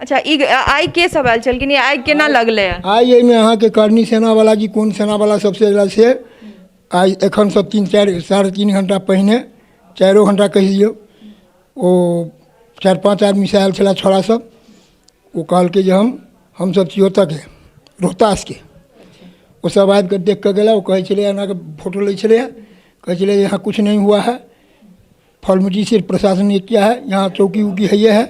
अच्छा, ई आइ के सब आयल छलखिन? ई आगि केना लगलै? आइ एहिमे अहाँके करनी सेनावला कि कोन सेनावला सबसे अयला से आइ एखन सब 3 4 3.5 घंटा पहिने, 4 घंटा कहि दियौ, ओ 4 5 आदमी से आयल छलै छोड़ा सब। ओ कहलकै जे हमसब छी ओतऽके रोहतासके। ओ सब आबि कऽ देख कऽ गेला। ओ कहै छलै, एना कऽ फोटो लै छलैए, कहै छलै, यहाँ कुछ नहीं हुआ है, फॉर्मेलिटी सिर्फ प्रशासन ने किया है, यहाँ चौकी उकी है है।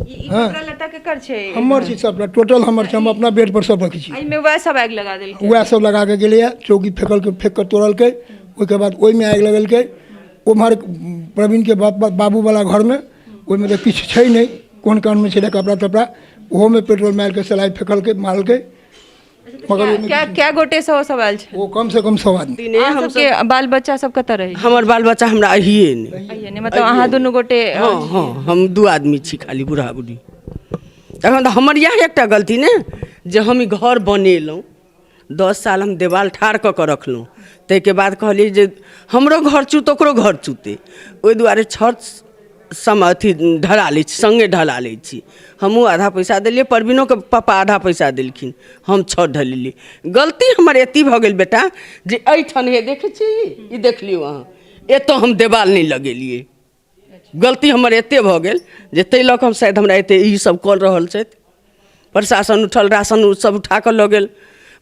ई कपड़ा लत्ता केकर छै? हमर छै सबटा, टोटल हमर छै। हम अपना बेड पर सब रखै छी। एहिमे वएह सब आगि लगा देलकै? उएह सब लगा कऽ गेलैए। चौकी फेकलकै, फेक कऽ तोड़लकै। ओहिके बाद ओहिमे आगि लगेलकै। ओम्हर प्रवीणके बाप बाबूवला घरमे, ओहिमे तऽ किछु छै नहि, कोन कानमे छलै कपड़ा तपड़ा, ओहोमे पेट्रोल मारि कऽ सलाइ फेकलकै, मारलकै, मगर ओहिमे कै कै गोटे से ओ सब आयल छै? ओ कम से कम 100 आदमी। दिने अहाँ हम सबके बाल बच्चा सब कतऽ रहै? हमर बाल बच्चा हमरा अहिए नहि। आइए नहि, मतलब अहाँ दुनू गोटे? हँ, हम 2 आदमी छी खाली, बूढ़ा बूढ़ी। तखन तऽ हमर इएह एकटा गलती ने जे हम ई घर बनेलहुँ, 10 साल हम देवाल ठाढ़ कऽ कऽ रखलहुँ, ताहिके बाद कहलियै जे हमरो घर चूत, ओकरो घर चूते, ओहि दुआरे छत सम अथी ढला लै छी, सङ्गे ढला लै छी। हमहूँ आधा पैसा देलियै, परवीनोके पापा आधा पैसा देलखिन, हम छत ढलेलियै। गलती हमर एती भऽ गेल बेटा जे एहिठाम हे देखै छी, ई देख लियौ अहाँ, एतऽ हम देवाल नहि लगेलियै। गलती हमर एते भऽ गेल जे ताहि लऽ कऽ हम शायद हमरा एते ई सब कऽ रहल छथि। प्रशासन उठल, राशन सब उठा कऽ लऽ गेल,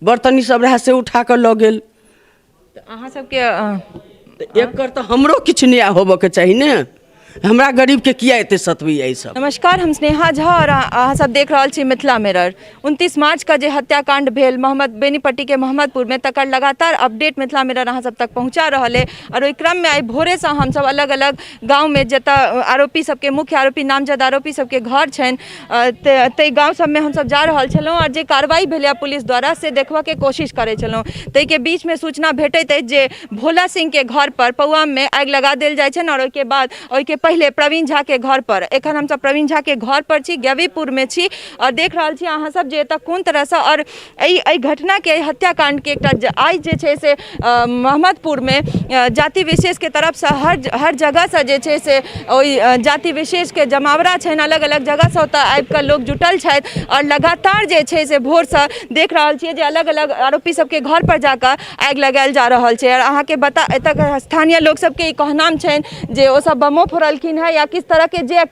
बर्तन ई सब रहए से उठा कऽ लऽ गेल। तऽ अहाँ सबके तऽ एकर तऽ हमरो किछु न्याय होबऽके चाही ने, हमरा गरीबके किया एते सतबैया ई सब? नमस्कार, हम स्नेहा झा और अहाँ सब देख रहल छी मिथिला मिरर। 29 मार्च के जे हत्याकांड भेल मोहम्मद बेनीपट्टी के मोहम्मदपुर में, तकर लगातार अपडेट मिथिला मिरर अहाँ सब तक पहुंचा रहल है। और ओहि क्रम में आइ भोरे से हम सब अलग अलग गांव में जतऽ आरोपी सबके, मुख्य आरोपी, नामजद आरोपी सबके घर छनि, ताहि गाँव सबमे हमसब जा रहल छलहुँ आओर जे कार्रवाई भेलैए पुलिस द्वारा से देखबऽके कोशिश करै छलहुँ। ताहिके बीचमे सूचना भेटैत अछि जे भोला सिंहके घरपर पौआमे आगि लगा देल जाइ छनि आओर ओहिके बाद, ओहिके पहिले प्रवीण झाके घरपर। एखन हमसब प्रवीण झाके घरपर छी, गवीपुरमे छी आओर देख रहल छी अहाँ सब जे एतऽ कोन तरहसँ आओर एहि एहि घटनाके, एहि हत्याकाण्डके एकटा आइ जे छै से मोहम्मदपुरमे जाति विशेषके तरफसँ हर हर जगहसँ जे छै से ओहि जाति विशेषके जमावड़ा छनि, अलग अलग जगहसँ ओतऽ आबिकऽ लोक जुटल छथि आओर लगातार जे छै से भोरसँ देख रहल छियै जे अलग अलग आरोपी सबके घरपर जाकऽ आगि लगायल जा रहल छै। आओर अहाँके बता, एतऽ स्थानीय लोक सबके ई कहनाम छनि जे ओसब बमो फोड़लखिन हँ या किछु तरहके जे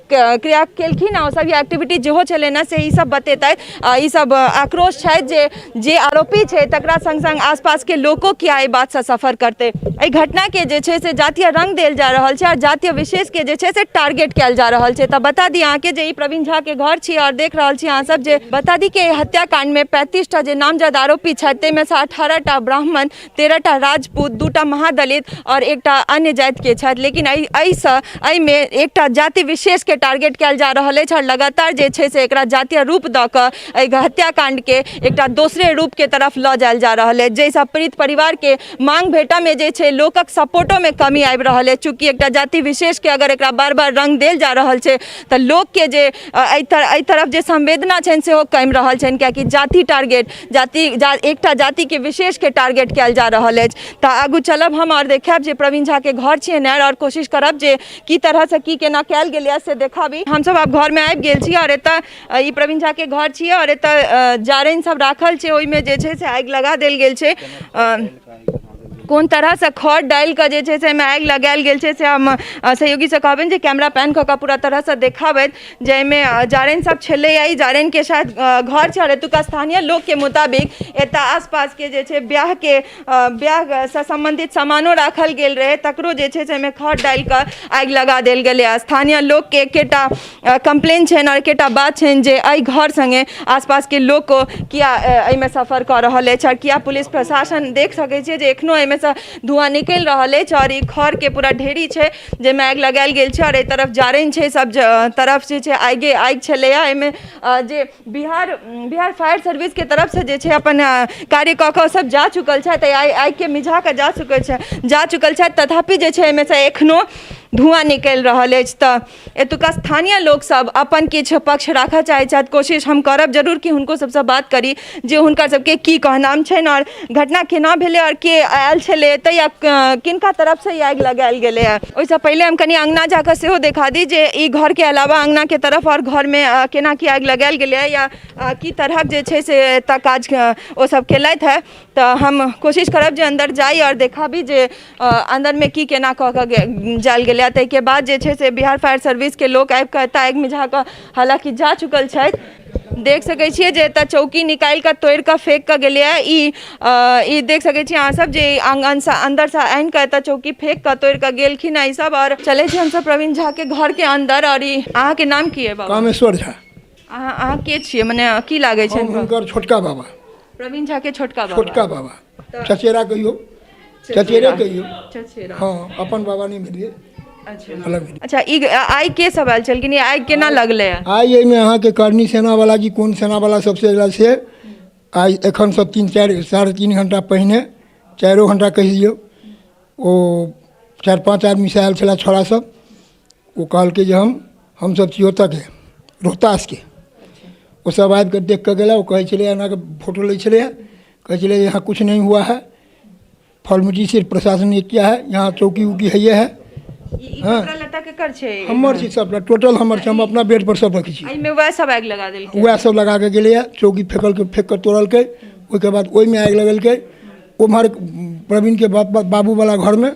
क्रिया केलखिन हँ ओसब, या एक्टिविटी जेहो छलनि हँ से ईसब बतेतथि। ईसब आक्रोश छथि जे जे आरोपी छै तकरा सङ्ग सङ्ग आसपासके लोको किया एहि बातसँ सफर करतै। एहि घटनाके जे छै से जातीय रङ्ग देल जा रहल छै आओर जातीय विशेषके जे छै से टारगेट कयल जा रहल छै। तऽ बता दी अहाँके जे ई प्रवीण झाके घर छी आओर देख रहल छी अहाँ सब जे बता दी कि एहि हत्याकांडमे 35टा जे नामजद आरोपी छथि ताहिमे सँ 18टा ब्राह्मण, 13टा राजपूत, 2टा महादलित आओर एकटा अन्य जातिके छथि। लेकिन एहिसँ एहिमे एकटा जाति विशेषके टारगेट कयल जा रहल अछि आओर लगातार जे छै से एकरा जातीय रूप दऽ कऽ एहि हत्याकाण्डके एकटा दोसरे रूपके तरफ लऽ जायल जा रहल अछि, जाहिसँ पीड़ित परिवारके मांग भेटऽमे जे छै लोकक सपोर्टोमे कमी आबि रहल अछि। चूँकि एकटा जाति विशेषके अगर एकरा बार बार रङ्ग देल जा रहल छै तऽ लोकके जे एहि तरफ जे संवेदना छनि सेहो कमि रहल छनि, कियाकि जाति टारगेट जाति एकटा जातिके विशेषके टारगेट कयल जा रहल अछि। तऽ आगू चलब हम आओर देखायब जे प्रवीण झाके घर छियनि आओर कोशिश करब जे की तरहसँ की केना कयल गेलैए से देखाबी। हमसब आब घरमे आबि गेल छी आओर एतऽ ई प्रवीण झाके घर छियै आओर एतऽ जारनि सब राखल छै, ओहिमे जे छै से आगि लगा देल गेल छै। कोन तरहसँ खर डालि कऽ जे छै से एहिमे आगि लगायल गेल छै से हम सहयोगीसँ कहबनि जे कैमरा पैन कऽ कऽ पूरा तरहसँ देखाबथि, जाहिमे जारनि सब छलैए। ई जारनिके शायद घर छै आओर एतुका स्थानीय लोकके मुताबिक एतऽ आसपासके जे छै ब्याहके, ब्याहसँ सम्बन्धित सामानो राखल गेल रहै, तकरो जे छै से एहिमे खर डालि कऽ आगि लगा देल गेलै। स्थानीय लोकके एकेटा कम्प्लेन छनि आओर एकेटा बात छनि जे एहि घर सङ्गे आसपासके लोक किया एहिमे सफर कऽ रहल अछि आओर किया पुलिस प्रशासन। देख सकै छियै जे एखनो एहिमेसँ धुआँ निकलि रहल अछि आओर ई खरके पूरा ढेरी छै जाहिमे आगि लगायल गेल छै आओर एहि तरफ जारनि छै, सब तरफ जे छै आगिए आगि छलैए। एहिमे जे बिहार बिहार फायर सर्विसके तरफसँ जे छै अपन कार्य कऽ कऽ सब जा चुकल छथि, एहि आगिके मिझा कऽ जा चुकल छथि, तथापि जे छै एहिमेसँ एखनो धुआँ निकलि रहल अछि। तऽ एतुका स्थानीय लोकसभ अपन किछु पक्ष राखऽ चाहै छथि। कोशिश हम करब जरूर कि हुनको सबसँ बात करी जे हुनकर सबके की कहनाम छनि आओर घटना केना भेलै आओर के आयल छलै एतऽ या किनका तरफसँ ई आगि लगायल गेलै हँ। ओहिसँ पहिले हम कनि अङ्गना जाकऽ सेहो देखा दी जे ई घरके अलावा अङ्गनाके तरफ आओर घरमे केना की आगि लगायल गेलै हँ या की तरहक जे छै से एतऽ काज ओसब केलथि हँ। तऽ हम कोशिश करब जे अन्दर जाइ आओर देखाबी जे अन्दरमे की केना कऽ कऽ जायल गेलै। आ ताहिके बाद जे छै से बिहार फायर सर्विसके लोक आबि कऽ एतऽ आगि मिझा कऽ हालाँकि जा चुकल छथि। देख सकै छियै जे एतऽ चौकी निकालि कऽ तोड़ि कऽ फेक कऽ गेलैए। ई ई देख सकै छियै अहाँ सब जे आङ्गनसँ अन्दरसँ आनि कऽ एतऽ चौकी फेक कऽ तोड़ि कऽ गेलखिन हँ ई सब। आओर चलै छी हमसब प्रवीण झाके घरके अन्दर। आओर ई अहाँके नाम की अइ बाबा? कामेश्वर झा। अहाँ के छियै, मने की लागै छै? हम हुनकर छोटका बाबा। प्रवीण झा के छोटका बाबा? छोटका बाबा, चचेरा कहियौ, चचेरे कहियौ। चचेरा, हँ, अपन बाबा नहि भेलियै। अच्छा, अलग भेलियै। अच्छा, ई आइ के सब आयल छलखिन? ई आइ केना लगलै? आइ एहिमे अहाँके करनी सेनावला जी कोन सेनावला सबसे अयला से आइ एखनसँ 3-4 3.5 घंटा पहिने, 4 घंटा कहि दियौ, ओ 4-5 आदमी से आयल छलै छोड़ा सब। ओ कहलकै जे हमसब छी ओतऽके रोहतासके। ओ सब आबिकऽ देख कऽ गेला। ओ कहै छलै, एना कऽ फोटो लै छलैए, कहै छलै यहाँ कुछ नहीं हुआ है, फॉर्मेलिटी सिर्फ प्रशासन ने किया है, यहाँ चौकी उकी है है। ई कपड़ा लत्ता केकर छै? हमर छै सबटा, टोटल हमर छै। हम अपना बेड पर सब रखै छी। एहिमे वएह सब आगि लगा देलकै? वएह सब लगा कऽ गेलैए। चौकी फेकलकै, फेक कऽ तोड़लकै। ओहिके बाद ओहिमे आगि लगेलकै। ओम्हर प्रवीणके बाबूवला घरमे,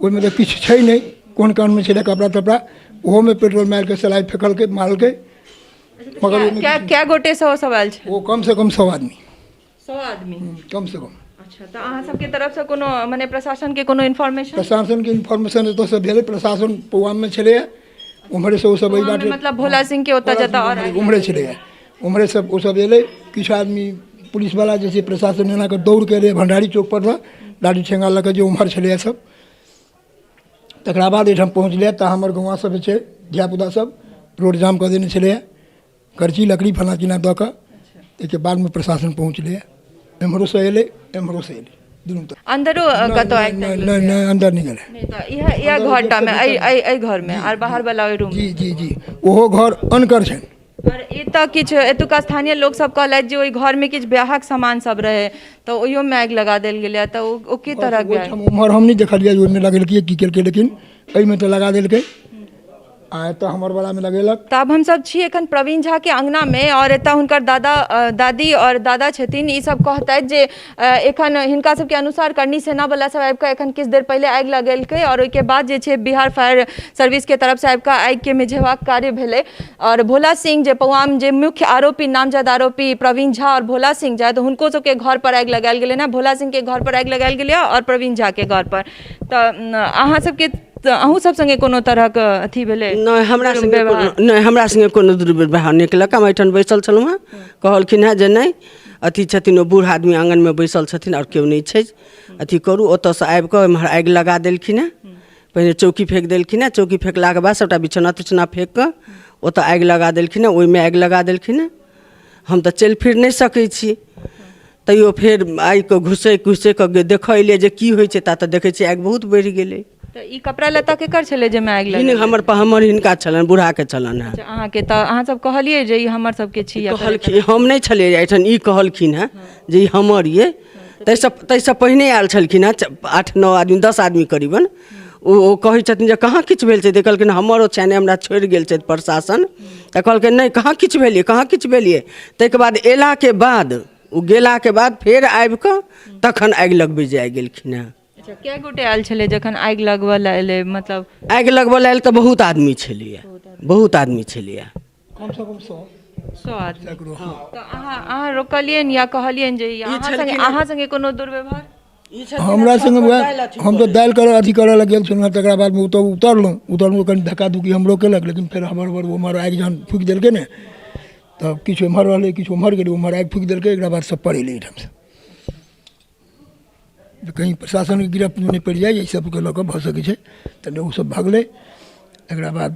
ओहिमे तऽ किछु छै नहि, कोन कानमे छलै कपड़ा तपड़ा, ओहोमे पेट्रोल मारिके सलाइ फेकलकै, मारलकै। मगर ओहिमे कै गोटे से ओ सब आयल छै? ओ कमसँ कम 100 आदमी। 100 आदमी कमसँ कम। अच्छा, तऽ अहाँ सबके तरफसँ कोनो मने प्रशासनके कोनो इन्फॉर्मेशन? प्रशासनके इन्फॉर्मेशन एतऽसँ भेलै। प्रशासन पौआमे छलैए, उम्हरेसँ ओ सब एहि बाटे, मतलब भोला सिंह के ओतऽ जतऽ और उम्हरे छलैए, उम्हरे सब ओ सब एलै। किछु आदमी पुलिसवला जे छै, प्रशासन एना कऽ दौड़ के एलै भंडारी चौक पर लाठी ठेंगा लऽ कऽ जे उम्हर छलैए सब। तकरा बाद एहिठाम पहुँचलै तऽ हमर गौआँ सब जे छै, धियापुता सब रोड जाम कऽ देने छलैए, करची लकड़ी फल्लाँ चिल्लाँ दऽ कऽ। ताहिके बादमे प्रशासन पहुँचलैए। एम्हरोसँ एलै, एम्हरोसँ एलै, दुनू तरफ। अन्दरो कतौ आगि? नहि नहि नहि, अन्दर नहि गेलै। नहि तऽ इएह इएह घर टा मे, एहि एहि घर मे आर बाहर वाला ओहि रूम? जी जी जी, ओहो घर अनकर छनि। आओर एतऽ किछु एतुका स्थानीय लोक सब कहलथि जे ओहि घर मे किछु ब्याहक सामान सब रहै तऽ ओहियो मे आगि लगा देल गेलै। तऽ ओ की तरहक ओहिठाम उम्हर हम नहि देखलियै जे ओहिमे लगेलकै की केलकै, लेकिन एहिमे तऽ लगा देलकै आ एतऽ हमर वलामे लगेलक। तऽ आब हमसब छी एखन प्रवीण झा के अंगना मे और एतऽ हुनकर दादा, दादी और दादा छथिन। ई सब कहतथि जे एखन हिनका सबके अनुसार करनी सेना वाला सब आबि कऽ एखन किछु देर पहिले आगि लगेलकै और ओहिके बाद जे छै बिहार फायर सर्विस के तरफ से आबि कऽ आगि के मिझेबाक कार्य भेलै। और भोला सिंह जे पौआम जे मुख्य आरोपी, नामजद आरोपी प्रवीण झा और भोला सिंह छथि, हुनको सबके घर पर आगि लगायल गेलै ने। भोला सिंह के घर पर आगि लगायल गेलै और प्रवीण झा के घर पर। तऽ अहाँ सबके तऽ अहूँ सब संगे कोनो तरहक अथी भेलै? नहि, हमरा संगे कोनो नहि, हमरा संगे कोनो दुर्व्यवहार नहि केलक। हम एहिठाम बैसल छलहुँ हेँ, कहलखिन हेँ जे नहि अथी छथिन, ओ बूढ़ आदमी आङ्गनमे बैसल छथिन आओर केओ नहि छै, अथी करू। ओतऽसँ आबि कऽ एम्हर आगि लगा देलखिन हेँ। पहिने चौकी फेक देलखिन हेँ, चौकी फेकलाके बाद सभटा बिछौना तिछौना फेक कऽ ओतऽ आगि लगा देलखिन हेँ, ओहिमे आगि लगा देलखिन हेँ। हम तऽ चलि फिर नहि सकै छी, तैयो फेर आगिके घुसकि घुसकि कऽ देखऽ एलियै जे की होइ छै। ता तऽ देखै छियै आगि बहुत बढ़ि गेलै। तऽ ई कपड़ा लत्ता केकर छलै जाहिमे आगि लगल? हमर हमर हिनका छलनि, बूढ़ाके छलनि हेँ। अच्छा, अहाँके तऽ अहाँ सब कहलियै जे ई हमर सबके छी? कहलखिन, हम नहि छलियै एहिठाम, ई कहलखिन हेँ जे ई हमर ये। ताहिसँ पहिने आयल छलखिन हेँ 8-9 आदमी, 10 आदमी करीबन। ओ कहै छथिन जे कहाँ किछु भेल छै? तऽ कहलखिन हमर ओ छनि, हमरा छोड़ि गेल छथि प्रशासन। तऽ कहलकै नहि, कहाँ किछु भेलियै, कहाँ किछु भेलियै। ताहिके बाद अयलाके बाद, ओ गेलाके बाद फेर आबि कऽ तखन आगि लगबै जाय गेलखिन हेँ। अच्छा, कए गोटे आयल छलै जखन आगि लगबऽ लए एलै? मतलब आगि लगबऽ लए आयल तऽ बहुत आदमी छलैए, बहुत आदमी छलैए, कमसँ कम 100। 100 आदमी। तऽ अहाँ रोकलियनि या कहलियनि जे ई अहाँ संगे कोनो दुर्व्यवहार? हमरा संगे वएह, हम तऽ दालि करऽ अथी करऽ लए गेल छलहुँ, तकरा बादमे ओतऽ उतरलहुँ, उतरलहुँ कनि धक्का धुक्की हमरो केलक, लेकिन फेर हमर उम्हर आगि जहन फूकि देलकै ने तऽ किछु एम्हर रहलै, किछु उम्हर गेलै। उम्हर आगि फूकि देलकै, एकरा बाद सब पड़ेलै एहिठामसँ। कहीं प्रशासनके गिरफ्तमे नहि पड़ि जाइ, एहि सबके लऽ कऽ भऽ सकै छै, तऽ ओ सब भगलै। एकरा बाद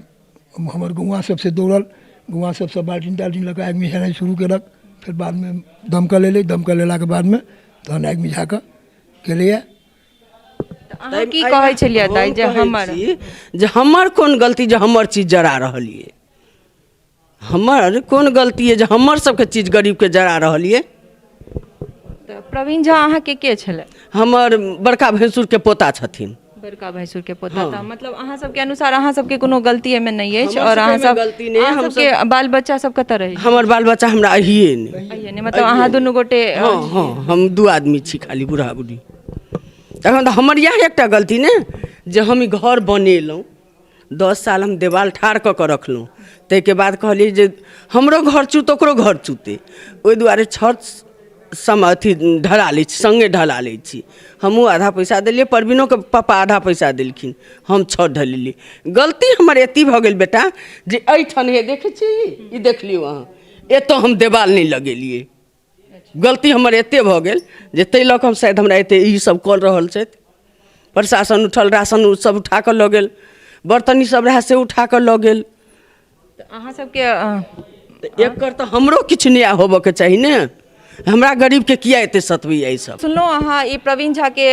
हमर गौआँ सबसँ दौड़ल, गौआँ सबसँ बाल्टीन ताल्टीन लऽ कऽ आगि मिझेनाइ शुरू केलक। फेर बादमे दमकल एलै, दमकल एलाके बादमे तहन आगि मिझा कऽ गेलैए। तऽ अहाँ की कहै छलियै दाइ जे हम कहै हमर छी जे हमर कोन गलती जे हमर चीज जरा रहल ये, हमर कोन गलती ये जे हमर सबके चीज गरीबके जरा रहल ये। तऽ प्रवीण झा अहाँके के छलै? हमर बड़का भैंसुरके पोता छथिन। बड़का भैंसुर के पोता। तऽ मतलब अहाँ सबके अनुसार अहाँ सबके कोनो गलती एहिमे नहि अछि हमर आओर अहाँ सबके सब एहिमे गलती नहि, अहाँ हम सबके बाल बच्चा सब कतऽ रहै छै? हमर बाल बच्चा हमरा अहिए नहि। अहिए नहि, मतलब अहाँ दुनू गोटे? हँ हँ, हम दू आदमी छी खाली, बूढ़ा बूढ़ी। तखन तऽ हमर इएह एकटा गलती ने जे हम ई घर बनेलहुँ, 10 साल हम देवाल ठाढ़ कऽ कऽ रखलहुँ, ताहिके बाद कहलियै जे हमरो घर चूत ओकरो घर चूतै, ओहि दुआरे छत सम अथी ढला लै छी, सङ्गे ढला लै छी। हमहूँ आधा पैसा देलियै, परवीनोके पापा आधा पैसा देलखिन, हम छत ढलेलियै। गलती हमर एती भऽ गेल बेटा जे एहिठाम हे देखै छी, ई देख लियौ अहाँ, एतऽ हम देवाल नहि लगेलियै। गलती हमर एते भऽ गेल जे ताहि लऽ कऽ हम शायद हमरा एते ई सब कऽ रहल छथि। प्रशासन उठल, राशन सब उठा कऽ लऽ गेल, बर्तन ई सब रहए से उठा कऽ लऽ गेल। तऽ अहाँ सबके तऽ एकर तऽ हमरो किछु न्याय होबऽके चाही ने, हमरा गरीबके किया एते सतबैया ई सब। सुनलहुँ अहाँ ई प्रवीण झाके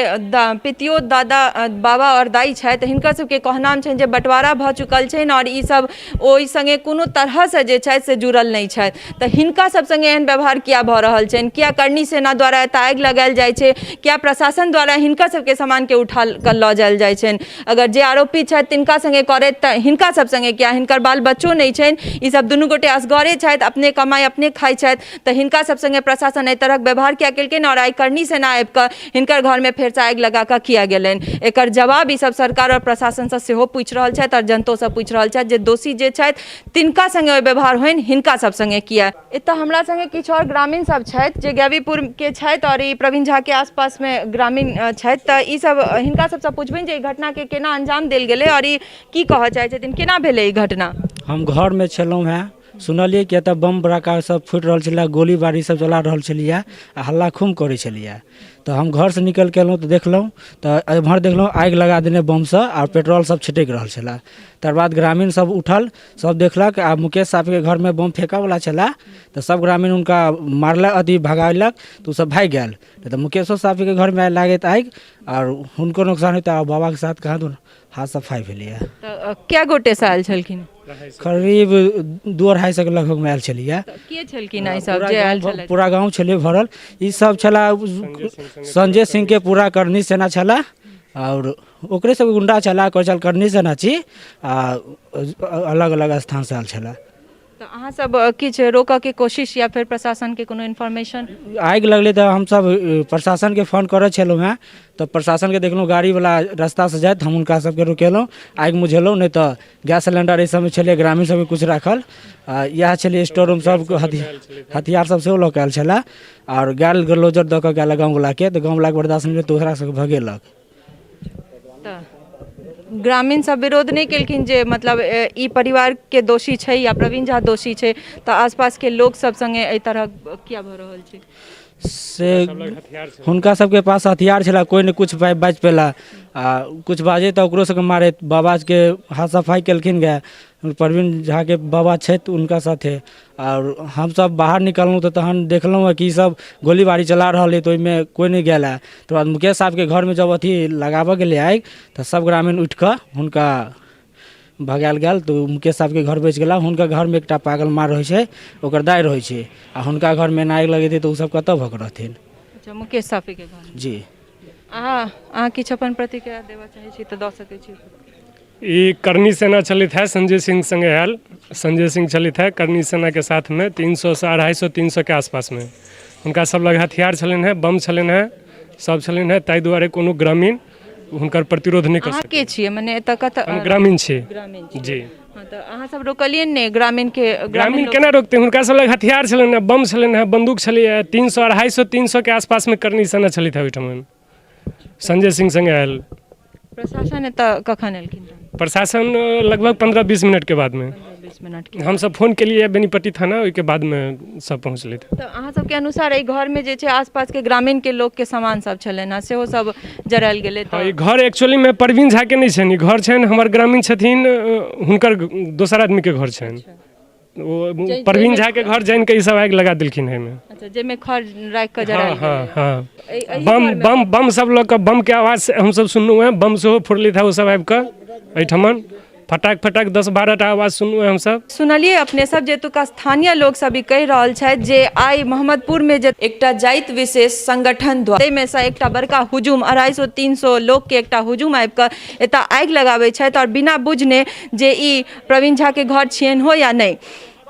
पितियोत दादा बाबा आओर दाइ छथि, हिनकर सबके कहनाम छनि जे बँटवारा भऽ चुकल छनि आओर ई सब ओहि सङ्गे कोनो तरहसँ जे छथि से जुड़ल नहि छथि, तऽ हिनका सब सङ्गे एहन व्यवहार किया भऽ रहल छनि? किया करनी सेना द्वारा एतऽ आगि लगायल जाइ छै? किया प्रशासन द्वारा हिनकर सबके सामानके उठा कऽ लऽ जायल जाइ छनि? अगर जे आरोपी छथि तिनका सङ्गे करैत तऽ हिनका सब सङ्गे किया? हिनकर बाल बच्चो नहि छनि, ई सब दुनू गोटे असगरे छथि, अपने कमाइ अपने खाइ छथि, तऽ हिनका सब सङ्गे प्रशासन एहि तरहक व्यवहार किया केलकनि आओर आइ करनी सेना आबि कऽ हिनकर घरमे फेरसँ आगि लगा कऽ किया गेलनि? एकर जवाब ई सब सरकार आओर प्रशासनसँ सेहो पूछि रहल छथि आओर जनतोसँ पूछि रहल छथि जे दोषी जे छथि तिनका सङ्गे ओहि व्यवहार होइन, हिनका सब सङ्गे किया? एतऽ हमरा सङ्गे किछु आओर ग्रामीण सब छथि जे गैवीपुरके छथि आओर ई प्रवीण झाके आसपासमे ग्रामीण छथि, तऽ ई सब हिनका सबसँ पुछबनि जे ई घटनाके केना अंजाम देल गेलै आओर ई की कहऽ चाहै छथिन, केना भेलै ई घटना? हम घरमे छलहुँ हेँ, सुनलियै कि एतऽ बम बड़ाका सब फूटि रहल छलै, गोली बारी सब चला रहल छलैए आ हल्ला खूब करै छलैए। तऽ हम घरसँ निकलि कऽ एलहुँ तऽ देखलहुँ तऽ एम्हर देखलहुँ आगि लगा देने बमसँ आ पेट्रोल सब छिटकि रहल छलै। तकर बाद ग्रामीण सब उठल, सब देखलक आ मुकेश साहबके घरमे बम फेकऽवला छलै तऽ सब ग्रामीण हुनका मारलक, अथी भगाओलक, तऽ ओसब भागि गेल, नहि तऽ मुकेशो साहबके घरमे लागैत आगि आओर हुनको नुकसान होइत आ बाबाके साथ कहाँ दूर हाथ सफाइ भेलैए। तऽ कए गोटेसँ आयल छलखिन? करीब 200-250 के लगभगमे आयल छलैए। तऽ के छलखिन ई सब जे आयल छलथि? पूरा गाँव छलै भरल। ई सब छला संजय सिंहके पूरा करनी सेना छला आओर ओकरे सबके गुंडा छला, कहै छल करनी सेना छी आ अलग अलग स्थानसँ आयल छला। तऽ अहाँ सब किछु रोकऽके कोशिश या फेर प्रशासनके कोनो इन्फॉर्मेशन? आगि लगलै तऽ हमसब प्रशासनके फोन करै छलहुँ हेँ, तऽ प्रशासनके देखलहुँ गाड़ीवला रस्तासँ जाइत, हम हुनका सबके रोकेलहुँ, आगि बुझेलहुँ, नहि तऽ गैस सिलेण्डर एहि सबमे छलै ग्रामीण सबके किछु राखल आ इएह छलै स्टोर रूम, सब हथियार सब सेहो लऽ कऽ आयल छलै आओर गायल गलोजर दऽ कऽ गेल गाँववलाके, तऽ गाँववलाके बर्दाश्त नहि भेल तऽ ओकरा सबके भगेलक। तऽ ग्रामीण सब विरोध नहि केलखिन जे मतलब ई परिवारके दोषी छै या प्रवीण झा दोषी छै, तऽ आसपासके लोक सब सङ्गे एहि तरहक किया भऽ रहल छै? से हुनका सबके पास हथियार छलै, कोइ नहि किछु बाजि पेला आ किछु बाजै तऽ ओकरो सबके मारैत। बाबाके हाथ सफाइ केलखिन गए, प्रवीण झाके बाबा छथि हुनका साथे, आओर हमसब बाहर निकललहुँ तऽ तहन देखलहुँ हँ कि ई सब गोलीबारी चला रहल अइ, तऽ ओहिमे कोइ नहि गेल हँ। तकर बाद मुकेश साहबके घरमे जब अथी लगाबऽ गेलै आगि तऽ सब ग्रामीण उठिकऽ हुनका भगायल गेल, तऽ मुकेश साहबके घर बचि गेला। हुनका घरमे एकटा पागल माँ रहै छै, ओकर दाइ रहै छै, आ हुनका घरमे एना आगि लगेतै तऽ ओसब कतऽ भऽ कऽ रहथिन? अच्छा, मुकेश साहबके घर। जी। अहाँ किछु अपन प्रतिक्रिया देबऽ चाहै छी तऽ दऽ सकै छी। ई करनी सेना चलैत है, संजय सिंह संगे आयल संजय सिंह चलैत है करनी सेनाके साथमे, 300सँ 250 300के आसपासमे। हुनका सब लग हथियार छलनि हेँ, बम छलनि हेँ, सब छलनि हेँ, ताहि दुआरे कोनो ग्रामीण हुनकर प्रतिरोध नहि कऽ अहाँ सकल। के छियै, मने एतऽ कतऽ? हम ग्रामीण छी। ग्रामीण छी। जी। हँ, तऽ अहाँ सब रोकलियै ने ग्रामीणके? ग्रामीण केना रोकतै? हुनका सब लग हथियार छलनि हेँ, बम छलनि हेँ, बन्दूक छलैए। 300 250 300के आसपासमे करनी सेना चलैत है ओहिठाम, संजय सिंह संगे आयल। प्रशासन एतऽ कखन एलखिन? प्रशासन लगभग 15-20 मिनटके बादमे। 20 मिनट के। हमसब फोन केलियै बेनीपट्टी थाना, ओहिके बादमे सब पहुँचलै। तऽ अहाँ सबके अनुसार एहि घरमे जे छै आसपासके ग्रामीणके लोकके सामान सब छलनि हँ, सेहो सब जरायल गेलै? हँ, ई घर एक्चुअलीमे प्रवीण झाके नहि छनि, ई घर छनि हमर ग्रामीण छथिन हुनकर, दोसर आदमीके घर छनि। ओ प्रवीण झा के घर जानि कऽ ई सब आगि लगा देलखिन एहिमे। अच्छा, जाहिमे खर राखि कऽ हँ जरायल हँ गेलै। हँ। एहि बम घरमे? बम बम सब लऽ कऽ, बमके आवाज से हमसब सुनलहुँ हेँ, बम सेहो फोड़लथि हेँ ओसब आबि कऽ एहिठमन, फटाक फटाक 10-12 टा आवाज सुनलहुँ हेँ हमसब। सुनलियै अपने सब जे एतुका स्थानीय लोक सब ई कहि रहल छथि जे आइ मोहम्मदपुरमे जे एकटा जाति विशेष संगठन द्वारा ताहिमे सँ एकटा बड़का हुजूम 250-300 लोकके एकटा हुजूम आबि कऽ एतऽ आगि लगाबै छथि, आओर बिना बुझने जे ई प्रवीण झाके घर छियनि हो या नहि।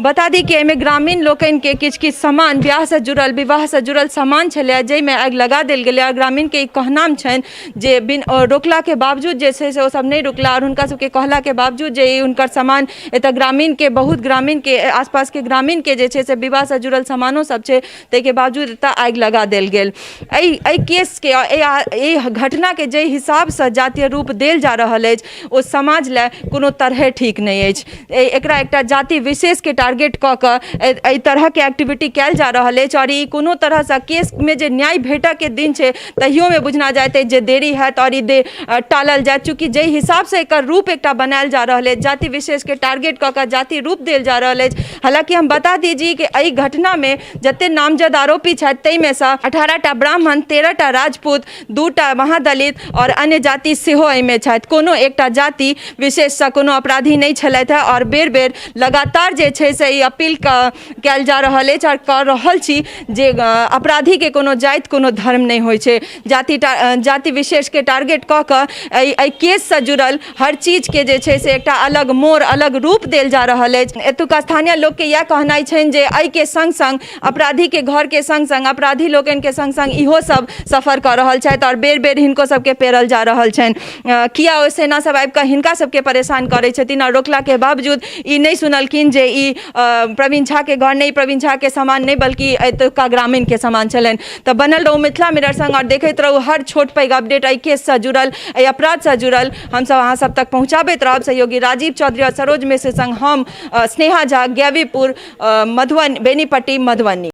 बता दी कि एहिमे ग्रामीण लोकनिके किछु किछु सामान, ब्याहसँ जुड़ल, विवाहसँ जुड़ल सामान छलै, जाहिमे आगि लगा देल गेलै। आओर ग्रामीणके ई कहनाम छनि जे बिन रोकलाके बावजूद जे छै से ओसब नहि रुकला, आओर हुनका सबके कहलाके बावजूद जे ई हुनकर सामान एतऽ ग्रामीणके, बहुत ग्रामीणके, आसपासके ग्रामीणके जे छै से विवाहसँ जुड़ल सामानो सब छै, ताहिके बावजूद एतऽ आगि लगा देल गेल। एहि केसके, एहि घटनाके जाहि हिसाबसँ जातीय रूप देल जा रहल अछि, ओ समाज लए कोनो तरहे ठीक नहि अछि। एकरा एकटा जाति विशेषके टारगेट कऽ कऽ एहि तरहके एक्टिविटी कयल जा रहल अछि, आओर ई कोनो तरहसँ केसमे जे न्याय भेटऽके दिन छै तहियोमे बुझना जाइत अछि जे देरी हैत आओर ई टालल जायत, चूँकि जाहि हिसाबसँ एकर रूप एकटा बनायल जा रहल अछि, जाति विशेषके टारगेट कऽ कऽ जाति रूप देल जा रहल अछि। हालाँकि हम बता दी जी कि एहि घटनामे जते नामजद आरोपी छथि ताहिमेसँ 18 टा ब्राह्मण, 13 टा राजपूत, 2 टा महादलित आओर अन्य जाति सेहो एहिमे छथि। कोनो एकटा जाति विशेषसँ कोनो अपराधी नहि छलथि हेँ। आओर बेर बेर लगातार जे छै से ई अपील कयल जा रहल अछि आओर कऽ रहल छी जे अपराधीके कोनो जाति कोनो धर्म नहि होइ छै। जाति विशेषके टारगेट कऽ कऽ एहि केससँ जुड़ल हर चीजके जे छै से एकटा अलग मोड़, अलग रूप देल जा रहल अछि। एतुका स्थानीय लोकके इएह कहनाइ छनि जे एहिके सङ्ग सङ्ग अपराधीके घरके सङ्ग सङ्ग अपराधी लोकनिके सङ्ग सङ्ग इहो सब सफर कऽ रहल छथि, आओर बेर बेर हिनको सबके पेरल जा रहल छनि। किया ओ सेना सब आबि कऽ हिनका सबके परेशान करै छथिन, आओर रोकलाके बावजूद ई नहि सुनलखिन जे ई प्रवीण झाके घर नहि, प्रवीण झाके सामान नहि, बल्कि एतुका ग्रामीणके सामान छलनि। तऽ बनल रहू मिथिला मिरर संग आओर देखैत रहू हर छोट पैघ अपडेट एहि केससँ जुड़ल, एहि अपराधसँ जुड़ल हमसब अहाँ सब तक पहुँचाबैत रहब। सहयोगी राजीव चौधरी आओर सरोज मिश्र संग हम स्नेहा झा, गैवीपुर, मधुबनी, बेनीपट्टी, मधुबनी।